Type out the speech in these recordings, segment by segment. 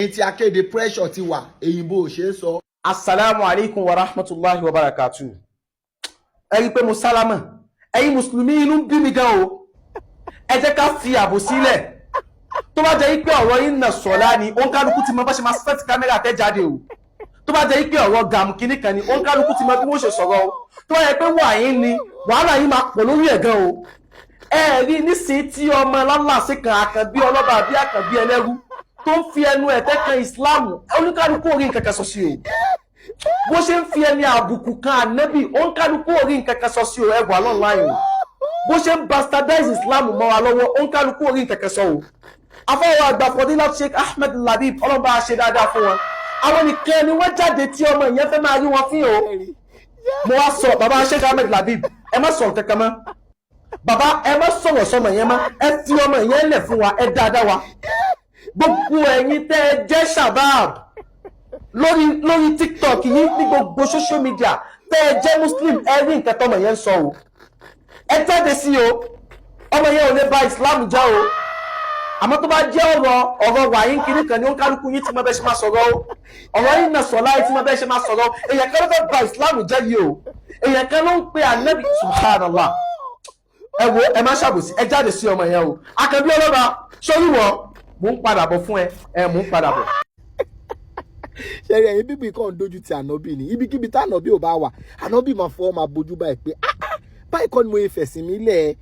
Ní tí akéde, pressure ti wà, èyìnbó ò ṣeé sọ. Asalaamu alaykum wa rahmatulahi wa barakatu. Ẹ rí i pé mo sálámà. Ẹ̀yin mùsùlùmí, inú ń bí mi gan o. Ẹ jẹ́ ká fi ààbò sílẹ̀. Tó bá jẹ́ pé ọ̀rọ̀ yìí nà sọ̀lá ni, òǹkálukú ti mọ bá ṣe máa set camera tẹ́ jáde o. Tó bá jẹ́ pé ọ̀rọ̀ gàmù kínní kan ni, òǹkálukú ti mọ bí wọ́n ṣe sọ̀rọ̀ o. Tó bá yẹ pé wà yín ni, wàhálà yín máa pọ̀ lórí ẹ̀ gan o. Ẹ rí nísìnyí tí ọmọ lálàsí kan, àkànbí ọlọ́ba àbí àkànbí ẹlẹ́rú, tó ń fi ẹnu ẹ̀tẹ́ kan ìsìláàmù, oníkálukú orí nǹkan kan sọ sí o. Bó ṣe ń fi ẹni àbùkù kan ànábì, oníkálukú orí nǹkan kan sọ sí o. Ẹwà online o. Bó ṣe ń bastardize Islam mọ́ wa lọ́wọ́, oníkálukú orí nǹkan kan sọ o. Afọwọ́ àgbà Fadilat Sheikh Ahmed Labib, ọlọ́ba ṣe dáadáa fún wọn, àwọn nìkan ni wọ́n jáde tí ọmọ ìyẹn fẹ́ máa rí wọn fín o. Mo wá sọ, bàbá Sheikh Ahmed Labib, ẹ má sọ̀rọ̀ kankan mọ́. Bàbá, ẹ má sọ̀rọ̀ sọmọ yẹn mọ́. Ẹ fi ọmọ yẹn lẹ̀ fún wa, ẹ dáadáa wa. Gbogbo ẹ̀yin tẹ́ ẹ jẹ́ shabab lórí TikTok yìí, ní gbogbo social media, tẹ́ ẹ jẹ́ Muslim, ẹ rí nǹkan tọmọ yẹn ń sọ o. Ẹ jáde sí o. Ọmọ yẹn ò lè bà Islam jẹ́ o. Àmọ́ tó bá jẹ́ ọ̀rọ̀ wàyí kiri kan ní, ó ń kálukú yín tí mo bẹ́ ṣe máa sọ̀rọ̀ o. Ọ̀rọ̀ yìí nà sọ̀ láì tí mo bẹ́ ṣe máa sọ̀rọ̀. Èèyàn kan ló fẹ́ bà Islam jẹ́ yìí o. Èèyàn kan ló ń pe ànábì, subhanallah. Ẹ wo, ẹ má ṣàbòsí, ẹ jáde sí ọmọ yẹn o. Àkànbí ọlọ́ba sórí wọ, mò ń padà bọ̀ fún ẹ. Ẹ mò ń padà bọ̀. Ṣẹ́rí, ẹ̀yin bíbí kan ń dojú ti ànábì ní ibikíbi tá ànábì ò bá wà, ànábì máa fọwọ́ máa bójú báyìí pé, "Ah ah, báyìí kọ́ ni mo fẹ̀sìn mi lẹ̀ ẹ́."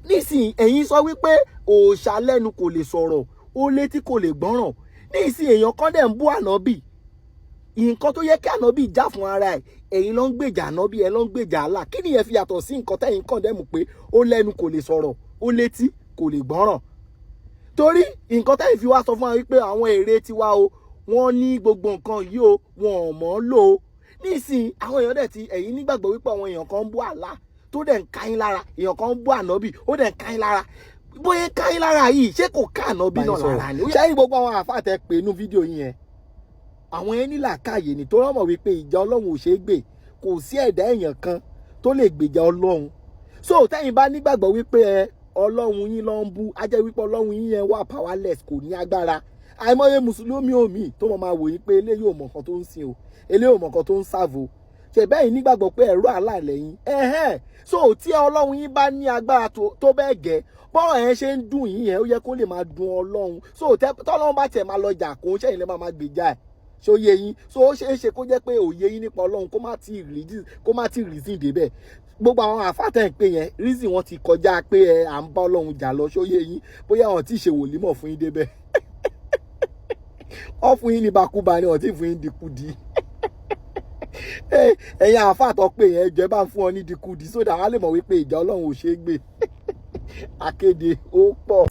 Nísìnyí, ẹ̀yin sọ wípé òòṣà lẹ́nu kò lè sọ̀rọ̀, ó létí kò lè gbọ́ràn. Nísìnyí, èèyàn kan dẹ̀ ń bú ànábì, nǹkan tó yẹ kí ànábì já fún ara ẹ̀, ẹ̀yin ló ń gbèjà ànábì, ẹ̀ ló ń gbèjà Allah. Kí nìyẹn fi yàtọ̀ sí nǹkan tẹ́yin kàn dẹ́mu pé ó lẹ́nu kò lè sọ̀rọ̀, ó létí kò lè gbọ́ràn? Torí nǹkan tẹ́yìn fi wá sọ fún wa wípé àwọn èrè tiwa o, wọ́n ní gbogbo nǹkan yìí o, wọn ò mọ̀ ọ́ lò ó. Nísìnyí, àwọn èèyàn dẹ̀ ti, ẹ̀yin nígbàgbọ́ wípé àwọn èèyàn kan ń bú Allah tó dẹ̀ ń ká yín lára, èèyàn kan ń bú ànábì, ó dẹ̀ ń ká yín lára. Bóyá ká yín lára yìí, ṣé kò ká ànábì náà lára ni? Ṣẹ́yìn gbogbo àwọn àfáà tẹ pé inú fídíò yìí yẹn, àwọn ẹni làákàyè ni tó rọ́mọ̀ wípé ìjà Ọlọ́run ò ṣeé gbè. Kò sí ẹ̀dá èèyàn kan tó lè gbèjà Ọlọ́run. So tẹ́yìn bá nígbàgbọ́ wípé ẹ Ọlọ́run yín ló ń bú, á jẹ́ wípé Ọlọ́run yín yẹn wà powerless, kò ní agbára. Àìmọye mùsùlùmí omi tó mọ̀ máa wò yín pé eléyìí ò mọ̀ nǹkan tó ń sìn o, eléyìí ò mọ̀ nǹkan tó ń sàvò ṣe bẹ́ẹ̀. Nígbàgbọ́ pé ẹ̀rọ àlà lẹ́yìn ẹ̀hẹ́n. So tí Ọlọ́run yín bá ní agbára tó bẹ́ẹ̀ gẹ́, bọ́rọ̀ yẹn ṣe ń dùn yín yẹn, ó yẹ kó lè máa dùn Ọlọ́run. So tọ́lọ́run bá tiẹ̀ máa lọ jà, kó ń ṣẹ̀yìn lẹ́ máa máa gbèjà ẹ̀. Ṣó yé yín? So ó ṣeé ṣe kó jẹ́ pé òye yín nípa Ọlọ́run kó má tí reason débẹ̀. Gbogbo àwọn àfàtẹ̀ ń pè yẹn, reason wọn ti kọjá pé ẹ à ń bá Ọlọ́run jà lọ. Ṣó yé yín? Bóyá wọn ti ṣe wòlímọ̀ fún yín débẹ̀, wọ́n fún yín ní bakuba ni, wọ́n ti fún yín dikudi. Ẹ̀yin àfàtọ̀ pé yẹn, ẹjọ́ ẹ bá ń fún ọ ní dikudi sódà wọ́n á lè mọ̀ wípé ìjà Ọlọ́run ò ṣeé gbé. Akéde ó pọ̀.